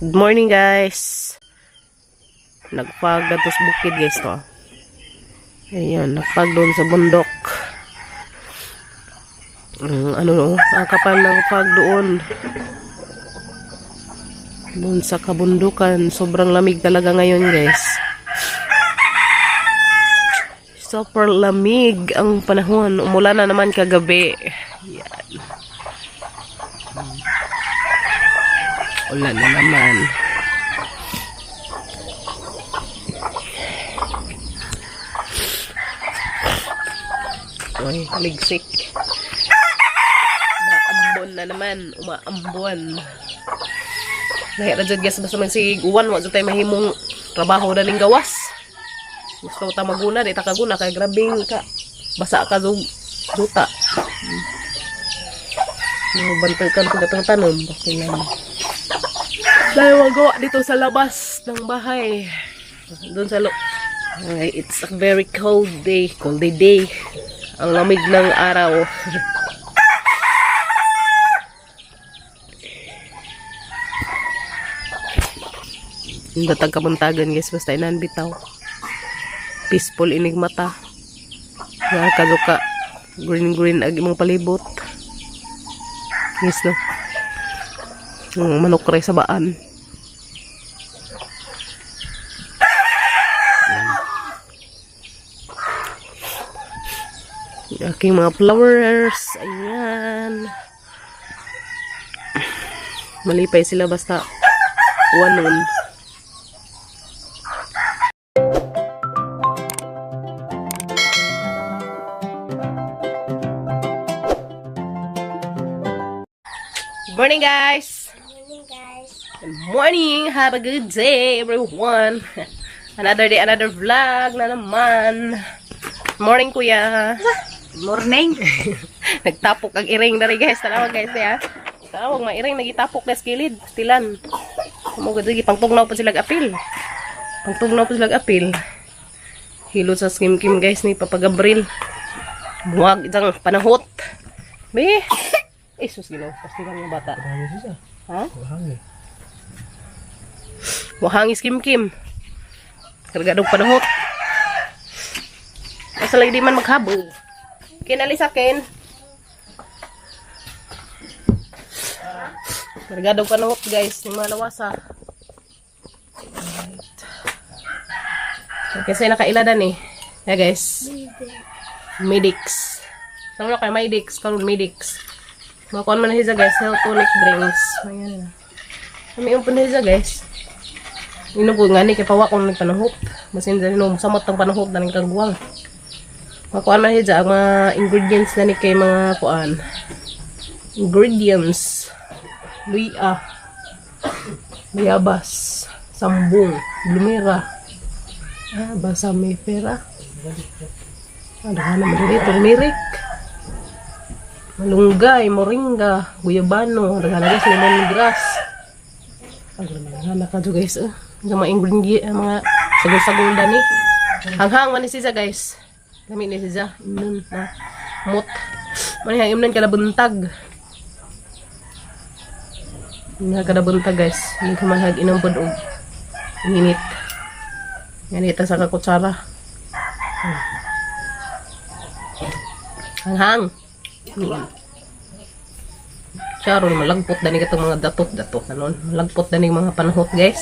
Good morning, guys. Nagfog na sa bukid, guys, to. Ayan, nagfog doon sa bundok. Ano no, ang kapal ng fog doon. Doon sa kabundukan, sobrang lamig talaga ngayon, guys. Super lamig ang panahon. Umulan na naman kagabi. Yan. Ulan na naman. Uy, ligsik. Umaambon na naman. Umaambon. Lahi ra jud, guys, basta magsigig uwan, wa jud tay mahimong trabaho daling gawas. Gusto ta maguna, di ta kaguna kay grabing ka basa ka zug juta. No, bantukan ko gatong tanom basilan. Dahil magawa dito sa labas ng bahay. Doon sa lo. Ay, it's a very cold day. Cold day day. Ang lamig ng araw. Datag kabuntagan, guys, basta inan bitaw. Peaceful inig mata. Ya kaduka green green ag imong palibot. Yes, no. Ang manok ray sa baan. Aking mga flowers. Ayan. Malipay sila basta wanon. Good morning, guys! Morning, guys. Good morning! Have a good day, everyone! Another day, another vlog na naman. Morning, kuya! Morning. Nagtapok ang iring dari, guys. Tanawa, guys, ya. Tanawa mga iring nagitapok, guys, kilid. Stilan. Mo gud pangtugnaw pa sila apil. Pangtugnaw pa sila apil. Hilot sa skim kim, guys, ni Papa Gabriel. Buwag isang panahot. Be. Eh, sus Ginoo, pastilan yung bata. Ha? Wahangis kim kim. Kargadong panahot. Basta lagi di man maghabog. Kinali sa akin. Kargadong panahot, guys, ng mga lawasa. Alright. Kasi nakailadan eh. Yeah, guys. Medix. Sama kay Medix, karon Medix. Makuan man na siya, guys, health tonic drinks. Ayan na. Kami yung na siya, guys. Inom ko nga ni kay pawa kung nagpanahop. Masin dali no samot ang panahop daning kagwang. Makuan man siya ang mga ingredients na ni kay mga kuan. Ingredients. Luya. Bayabas. Sambong. Blumera. Ah, basa may pera. Ano ka naman dito? Turmeric. Malunggay, moringa, guyabano, daghan guys, lemongrass. Ang naman ka guys. Eh. Yung mga ingredient, ang mga sagol-sagol dani. Hanghang man ni siya, guys. Lami ni siya. Imnon na. Mut. Man yang imnon kada buntag. Imnon kada buntag, guys. Hindi ko manhag inom pod og init. Ganita sa kakutsara. Hanghang. Yan. Charo, malagpot dani katong mga datot-datot na nun. Malagpot dani mga panahot, guys.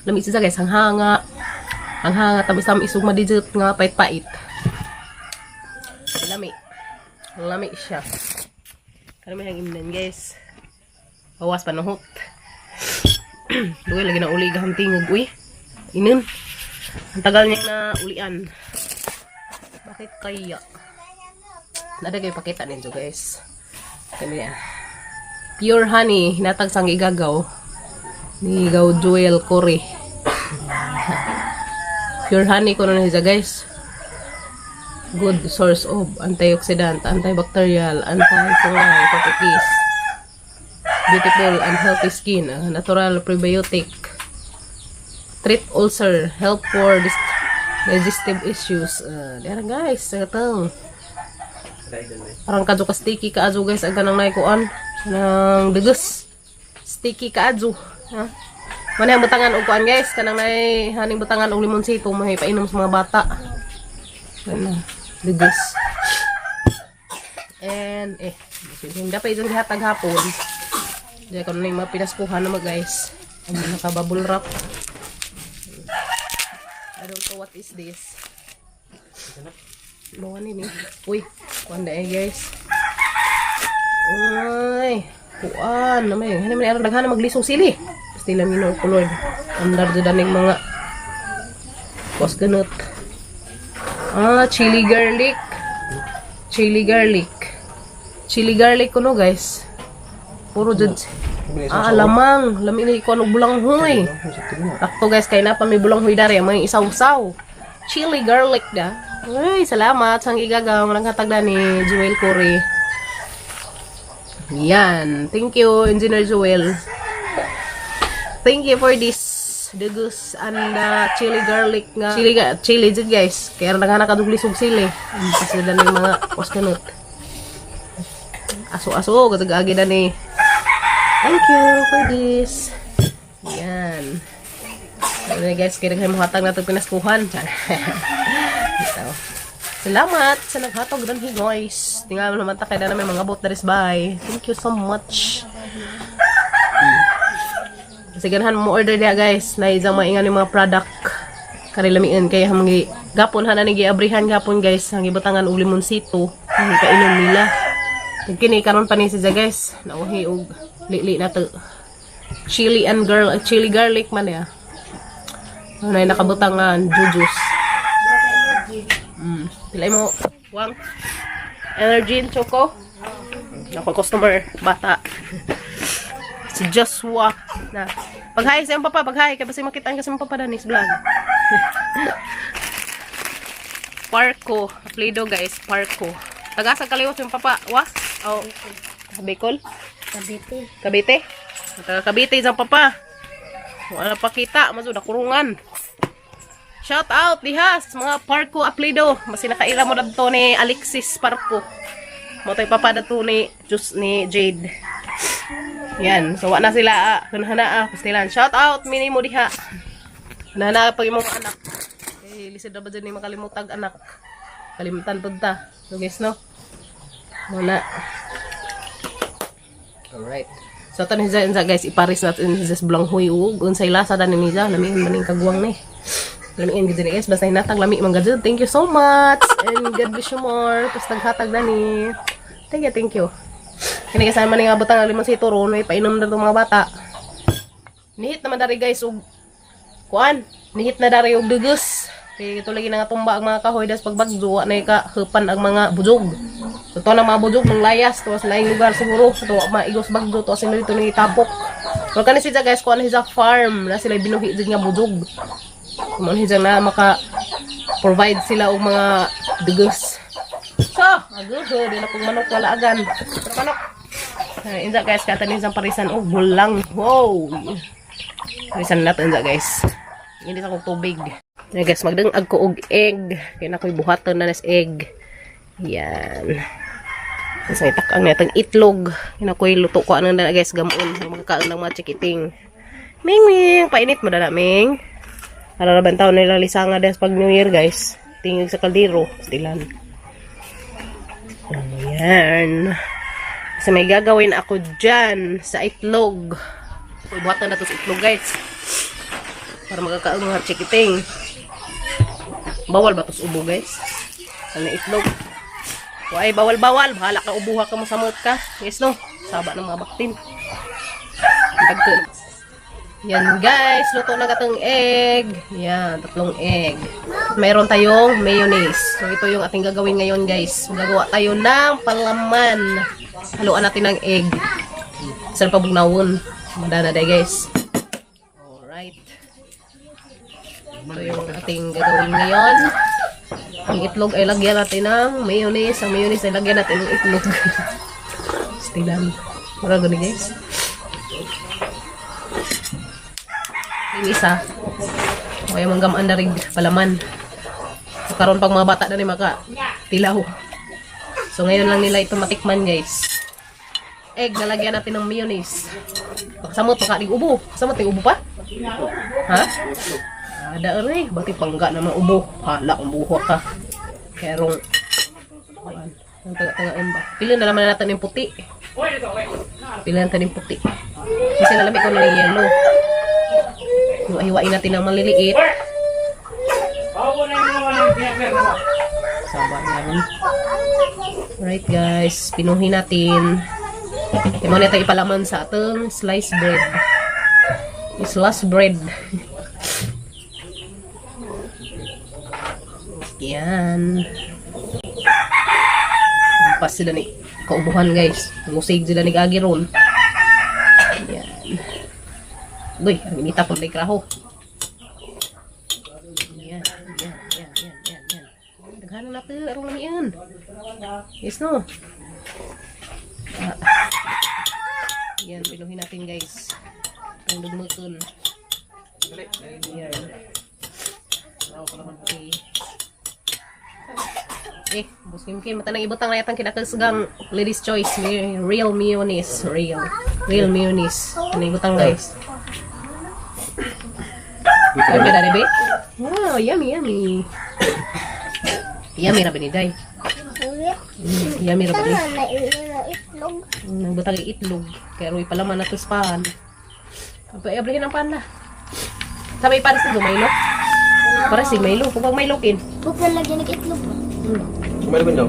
Lami siya, guys, hanghanga. Hanghanga tamis-tamis ug madijut nga pait-pait. Lami. Lami siya. Kano may hangimnan, guys. Bawas panahot. Luwi lagi na uli gahang tingog, uy. Inin. Ang tagal niya na ulian. Bakit kaya? Nada kayo pakita ninyo, guys. Kani ah. Pure honey, hinatag sang igagaw. Ni Gaw Joel Corey. Pure honey ko na siya, guys. Good source of antioxidant, antibacterial, antifungal properties. Beautiful and healthy skin, natural prebiotic. Treat ulcer, help for digestive issues. Dara, guys, katong. Parang kadyo ka sticky kaadyo, guys, ang kanang naikuan ng dugos. Sticky kaadyo. Ha? Manay ang butangan og kuan, guys, kanang nay haning butangan og limonsito may painom sa mga bata. Ano, dugos. And hindi pa itong gihatag hapon. Diyan ko na yung mga pinaskuhan naman, guys. Ang naka-bubble wrap. I don't know what is this. Bawa ni. Uy, kuan na eh, guys. Uy, kuan na may. Hani man aron daghan na maglisong sili. Basta lang ginoo ko, Lord. Andar jud aning mga kos ganot. Ah, chili garlic. Chili garlic. Chili garlic ko no, guys. Puro jud. Ah, lamang. Lami ni ko og bulanghoy. Takto, guys, kay na pa may bulanghoy dari, may isaw-saw. Chili garlic da. Ay, salamat sang igagaw naghatag da ni Joel Corey. Yan. Thank you, Engineer Joel. Thank you for this dugus and chili garlic nga chili chili jud, guys. Kaya naghanak ka lisog sili. Kasi na ng mga oskanot. Aso-aso gatag agi na ni. Thank you for this. Yan. Ano, guys, kaya naghay hatag na itong pinaskuhan. Ito. Salamat sa naghatag din, guys. Tingnan mo naman ta kay na may mga bot daris bye. Thank you so much. Kasi ganahan mo order diha, guys, na isang maingan yung mga product. Kari lamian kay hamgi gapon hana ni giabrihan gapon, guys, ang gibutangan og limonsito ang kainom nila. Ug kini karon pa ni siya, guys. Nauhi og lili na to. Chili and girl chili garlic man ya. Ano ay nakabutang nga jujus. Pila mo wang energy and choco. Ako customer bata. Si Joshua na. Pag-hi sa iyong papa, pag-hi. Kaya basta makita ka sa iyong papa danis vlog. Parko. Aplido, guys, Parko. Taga sa kaliwas yung papa. Wa? Oh. Bicol? Cavite. Cavite? Taga Cavite isang papa. Wala pa kita, maso nakurungan. Shout out dihas mga Parko Aplido. Mas nakaila mo dadto ni Alexis Parko. Mo to'y papa dadto ni Jus ni Jade. Yan, so wa na sila ah. Kunhana ah, pastilan. Shout out mini mo diha. Kunhana pag imong anak. Eh lisod na ba dyan ni makalimutag anak. Kalimutan pud ta. So guys, no. Muna. Alright. So tanin siya guys, iparis natin siya sa bulanghoy ug unsay lasa tanin niya, lami man ning kagwang ni. Lamiin gid ni guys, basta hinatag lami man gud. Thank you so much and God bless you more. Tapos naghatag na ni. Thank you, thank you. Kini kasama ni nga butang ang limonsito ron, may painom na tong mga bata. Nihit naman dari, guys, og kuan, nihit na dari og dugos. Kay ito lagi nga tumba ang mga kahoy das pagbagyo, wa na ka hupan ang mga bujog. So to na mga bujog ng layas to sa laing lugar siguro to maigos bagyo to sila dito ni tapok. Pero kani siya, guys, kuan siya farm na sila binuhi jud nga bujog. Mo ni siya na maka provide sila og mga dugos. So, aguho, di na kong manok wala agan. Pero manok. Ay, inza, guys, katanin sa parisan og bulang. Wow. Parisan natin inza, guys. Hindi sa kong tubig. Ay, guys, magdangag ko og egg. Kaya na ko'y buhaton na nas egg. Yan. Tapos may takang natang itlog. Kaya na ko'y luto ko ano na, guys, gamon. Magkakaon ng mga chikiting. Ming ming, painit mo na ming. Para na bantaw nila lisanga des pag New Year, guys. Tingog sa kaldero. Stilan. Ayan. Kasi may gagawin ako dyan sa itlog. Buhatan na to sa itlog, guys. Para magkakaon mga chikiting. Bawal ba to sa ubo, guys? Ano itlog? Ay, bawal bawal. Bahala ka ubuha ka mo samot ka. Yes no? Saba ng mga baktin. Tagto. Yan, guys, luto na katong egg. Yan, tatlong egg. Mayroon tayong mayonnaise. So ito yung ating gagawin ngayon, guys. Gagawa tayo ng palaman. Haluan natin ng egg. Saan pa bugnawon? Madana day, guys. Alright. Ito yung ating gagawin ngayon. Ang itlog ay lagyan natin ng mayonnaise. Ang mayonnaise ay lagyan natin ng itlog. Stilan. Mura gani, guys. Yung isa. Okay, manggamaan na rin palaman. So, karon pag mga bata na ni maka tilaw. So, So ngayon lang nila ito matikman, guys. Egg, nalagyan natin ng mayonnaise. Samot pa ka ubo. Samot ning ubo pa? Ha? Ada ere, bati pangga naman ubo. Hala kung buho ka. Kerong ang taga-tagain ba? Pili na naman natin yung puti. Pili natin yung puti. Kasi nalamig ko na yung yellow. Hiwa-hiwain natin ng maliliit. Saba na. Alright guys, pinuhin natin. Imo na ito ipalaman sa atong sliced bread. Sliced bread. Yan. Pas sila ni kaubuhan, guys. Ngusig sila ni Gagi ron. Yan. Uy, ang inita po kraho. Yan, yan, yan, yan, yan, yan. Daghanan natin, arong lamian. Yes, no? Ah. Yan, pinuhin natin, guys. Ang dugmukon. Yan. Okay. Eh, bus kim kim mata nang ibutang na yatang kinakasgang ladies choice real mayonnaise, real. Real mayonnaise. Ano ibutang, guys? Yummy na be? Wow, yummy, yummy. Yummy ra ba ni Day? Yummy ra ba ni? Itlog. Nagbutang yung itlog. Kaya roy palaman na to sa pan. Abay, ablihin ang pan na. Sa may pares na Milo? Para si Milo. Kung pag Milo kin. Huwag na lagyan ng itlog. Kumalo ba daw?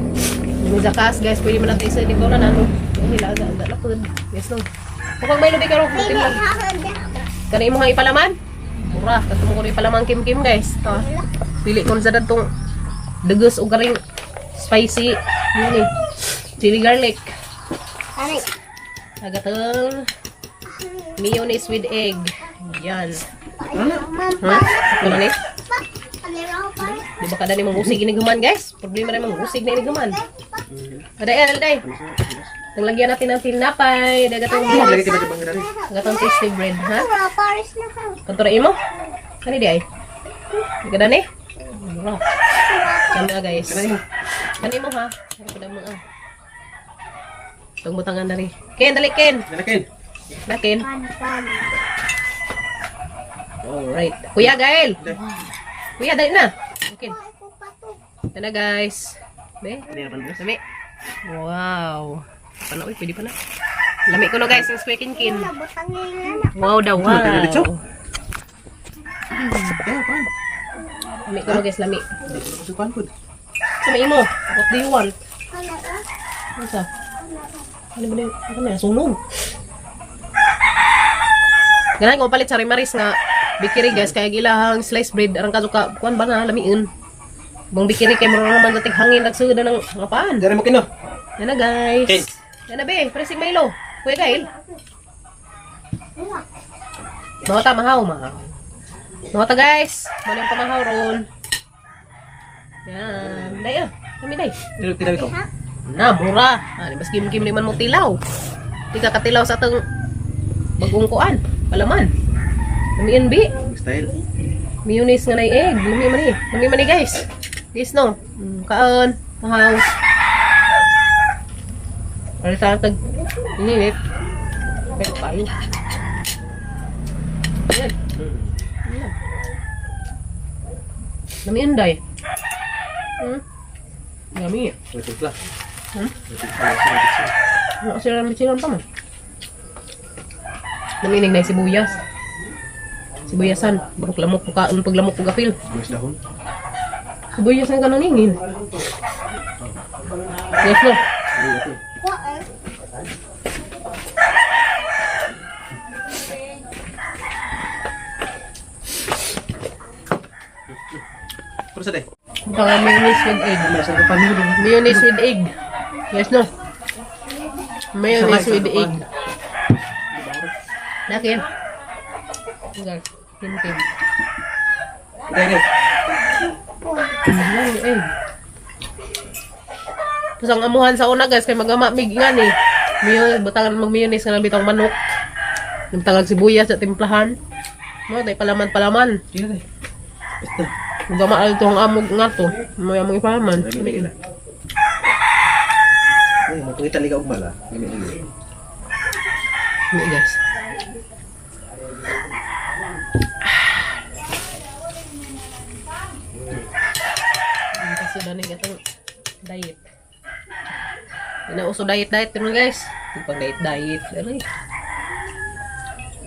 Yung zakas, guys, pwede mo natin isa dito na ano. Hila, aga, aga, lakod. Yes, no. Kung pag Milo, di ka ro, putin lang. Kanay mo nga ipalaman? Mura, katong ko ipalaman kim kim, guys. Ito, ah. Pili ko sa datong dugos o garing spicy. Yun eh. Chili garlic. Aray. Agatong mayonnaise with egg. Yan. Ma'am, Ha? Ano ni? pa. Di ba kada ni mong usig iniguman, guys? Problema rin mong usig na iniguman. Aday, aday. Nang lagyan natin ng tinapay, dagatong Lagi tiba tiba dari. Agatong tasty bread, ha? Paris na ka. Kanto imo? Kani di ay? Di ka dani? Mura. Kami ah, guys. Kani mo ha? Ano pa mo ah. Itong butangan dali. Ken, dali Ken. Nanakin. Na Ken. Pan, pan. Alright. Kuya Gael. Kuya, dali na. Ken. Ako pa to. Ito na, guys. Be. Lami. Wow. Pala, uy, pwede pa na. Lami ko no, guys, yung square kin. Nabutang ngayon na. Wow daw, wow. Diretso. Eh, pan. Lami ko no, guys, lami. Supan ko. Sa imo, what do you want? Ano ka? Ano sa? Ano ba na yun? Ano na? Sunog. Ganahan ko palit sa Rimaris nga bakery, guys, kaya gilahang sliced bread arang kaso ka kuan ba na lamiin. Bang bakery kay mura naman dating hangin nagsuda ng mga paan. Dari mo kino. Yan na, guys. Ken. Yan na be, presing Milo. Kuya Gail. Mga ta mahaw, mahaw. Mga ta, guys. Wala yung pamahaw ron. Yan. Day ah. Kami day. Tilaw tilaw ito. Na, mura. Ah, di bas kim-kim di man mo tilaw. Di ka katilaw sa atong bagong kuan. Palaman. Lamian bi. Style. Mayonnaise nga na egg. Lami man eh. Lami man eh, guys. Guys no. Kaon. Mahaw. Para sa tag init. Pero tayo. Yan. Yan. Lami inday. Lami. May timpla. Hmm? May timpla. May timpla. Ano sila ng pa man? Naminig na yung sibuyas. Sibuyasan. Barok lamok ko kaon pag lamok ko gapil. Mas dahon. Sibuyas ang kanangingin. Yes no. Wa eh. Pero sa day. Baka mayonnaise with egg. May sa pan mo. Mayonnaise with egg. Yes no. Mayonnaise with egg. Nakin. Guys, kim kim. Day day. Ano yung egg? Tapos ang amuhan sa una, guys, kay magama mig nga ni. Mayo, butangan mag mayonnaise nga bitang manok. Butangan sibuyas sa timplahan. Mo tay palaman-palaman. Tira day. Basta. Magama al to ang amog nga to. Mo among ipalaman. Dami na. Ay, mapangita ni ka ugma la. Gani ini. Ano, guys? Ang kasi dani katong diet. Inauso diet diet pero guys. Di pag diet diet. Aray.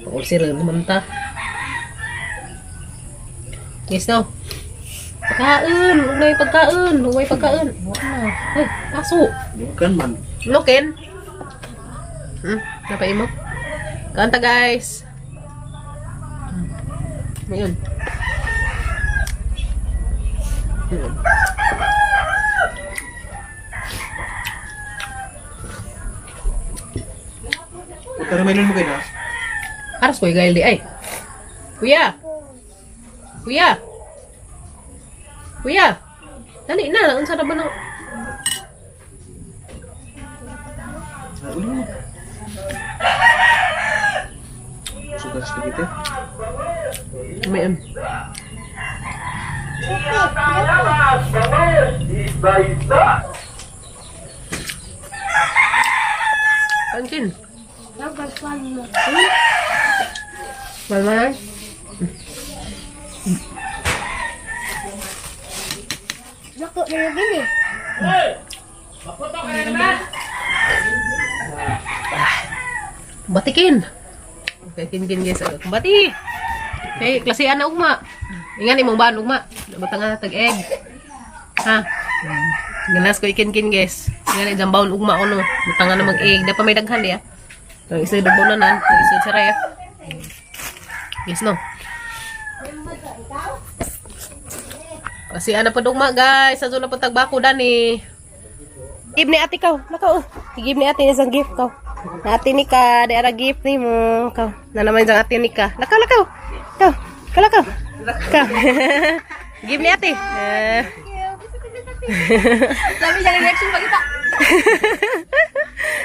Pag-ulcer naman ta. Yes no. Pagkain, huwag na yung pagkain, huwag may pagkain. Wala na. Ay, aso. Bukan man. Loken. Napaimo. Kanta guys. Ngayon. Punta na may mo kayo na. Aras ko gail di ay. Kuya. Kuya. Kuya. Dali na, unsa na ba nang Ah, uli mo. Suka sa spaghetti. May Pansin. Malman. Dako na gini. Batikin. Okay, kin guys. Bati. Hey, klasian na ugma. Ingan imong baan ugma. Batangan na tag egg. Ha? Ganas ko ikin-kin guys. Ingan i jambaon ugma ono. Batangan na mag egg. Dapat may daghan diya. Ang isa dubo na nan, ang isa sa ref. Yes no. Kasi ana pa ugma guys, sa na pa tagbako dani. Give ni ate kaw. Nakaw. Give ni ate isang gift kaw. Na ate ni ka, di ara gift ni mo. Kaw. Na naman isang ate ni ka. Lakaw, lakaw. Kaw. Kaw, lakaw. Kaw. Give ni ate. Eh. Sabi niya reaction pagita.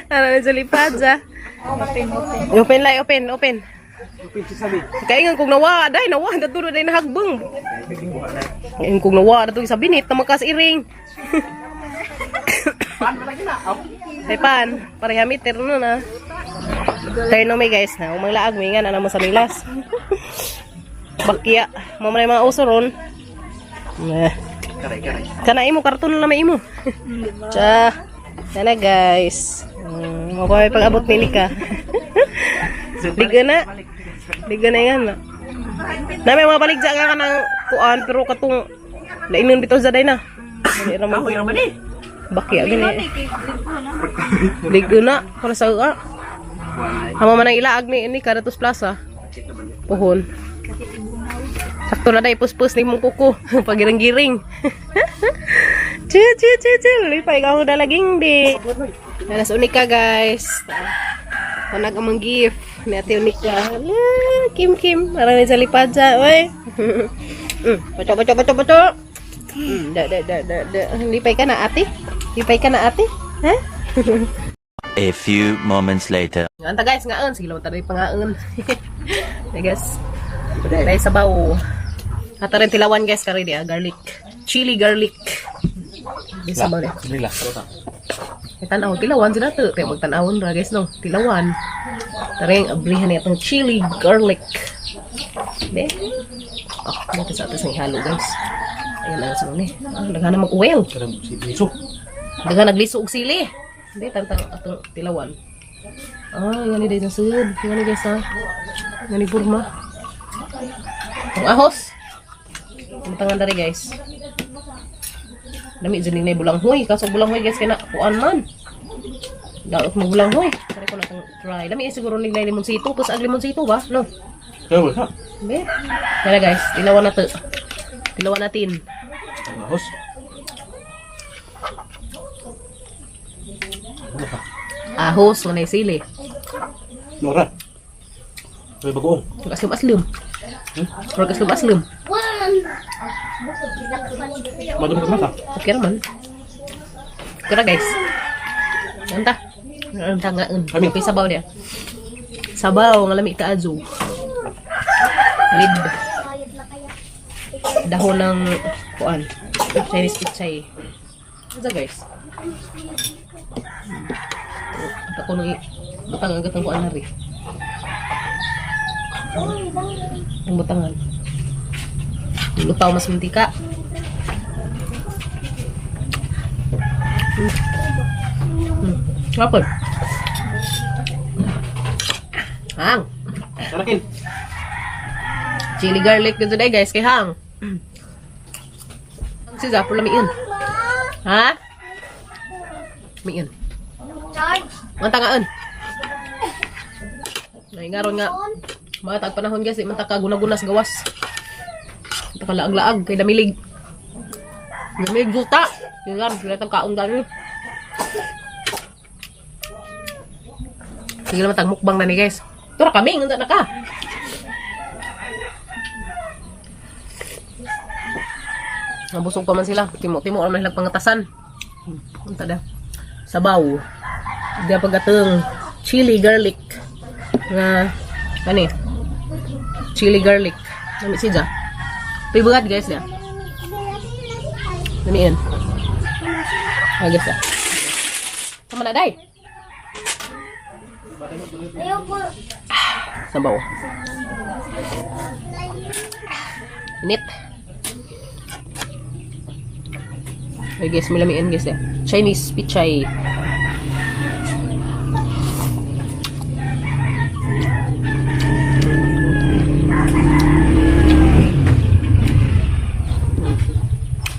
Ano na sa lipad sa. Open lai, open, open. Kaya nga kung nawa, day nawa, dato na day nahagbang. Ngayon kung nawa, dato sa binit, na makas iring. Ay pan, pareha meter no na. Tayo no may guys na, umang laag may nga na naman sa milas. Bakya, mamay mga uso ron. Eh. Karay, karay. Kana imo karton na may imo. Tsa. Sana guys. Mo pa may pag-abot ni Nika. Liga na. Liga na yan na. Na may mga baligya nga ka ng kuan pero katong lainon bitaw sa day na. Dali ra man. Kahoy raman eh. Bakya gani. Liga na para sa ka. Hama man ang ilaag ni ni Karatos Plaza. Puhon. Sakto na day puspos ni mong kuko pagiring-giring. Chill, chill, chill, chill. Lipay ka ako dalaging di. Nalas unika guys. Panag among gift ni Ate Unika. Hala, Kim Kim. Parang sa lipad sa. Uy. Bato, bato, bato, bato. Da, da, da, da, da. Lipay ka na ate? Lipay ka na ate? Ha? A few moments later. Anta guys, ngaon. Sige lang tayo pangaon. Hey guys. Dahil sabaw. Ata rin tilawan guys, kari di ah, garlic. Chili garlic. Di sabaw niya. Nila, sarota. May tanaw, tilawan sila to. Kaya magtanawon ra guys no, tilawan. Tara yung abrihan niya itong chili garlic. De. Oh, dito sa atas ng ihalo guys. Ayan ang sunod ni. Ah, daghan na mag-oil. Karam si Biso. Daghan nagliso og sili. Hindi, tantang atong tilawan. Ah, yan ni guys ang sud. Yan ni guys ha. Yan ni burma. Ang ahos. Ang tangan dari guys. Dami dyan ni bulanghoy. Kaso bulanghoy guys kaya na kuan man. Daot mo bulanghoy. Try ko na itong try. Dami siguro ni limonsito. Kus ag limonsito ba? No. Kaya wala. Hindi. Tara guys, tilawan na to. Tilawan natin. Ang ahos. Ahos, wala yung sili. Nora. May bagoong. Aslum aslum. Murag aslum aslum. One. Madum ka mata. Okay raman. Okay ra guys. Anta. Anta nga un. Kami. Okay sabaw niya. Sabaw nga lami kaazo. Lid. Bayad na kaya. Dahon ng kuan. Chinese pichay. Ano guys? Ako nang butang ang gatang ko anari. Ang butangan. Lutaw mas mantika. Apple. Hang. Sarakin. Chili garlic dito day guys kay Hang. Ang si Zappo lamiin. Ha? Miin. Charge. Ang tangaan. Ay ngaron nga mga tag panahon guys, di man ta kaguna-guna sa gawas. Ta kalaag-laag kay damilig. Damilig guta. Yun lang, sila tang kaon dali. Sige naman tag mukbang na ni guys. Tura kami, unta na ka. Nabusog pa man sila. Timo-timo naman sila pangatasan. Unta da. Sabaw. Di pagateng chili garlic nga ano eh? Chili garlic. Nami siya. Pibugat guys ya. Nami yan. Ah, guys ya. Sama na day. Ayaw po. Sabaw. Init. Ay guys, may lamian guys eh. Chinese pichay.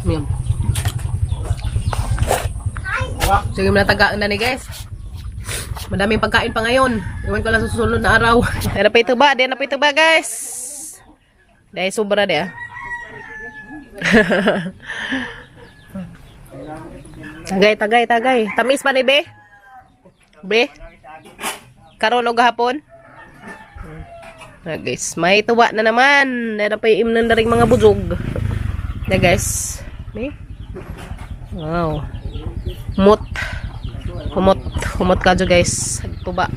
Ayan. Sige, mga tagaan na ni guys. Madaming pagkain pa ngayon. Iwan ko lang sa susunod na araw. Dahil na pa ito ba? Dahil na pa ito ba, guys? Dahil sobra di ah. Tagay, tagay, tagay. Tamis pa ni be? Be? Karon og hapon? Ah, guys, may tuwa na naman. Dahil na pa yung imnan na rin mga bujog. Na guys. Be? Wow. Mut. Humot. Humot ka dyan, guys. Tuba.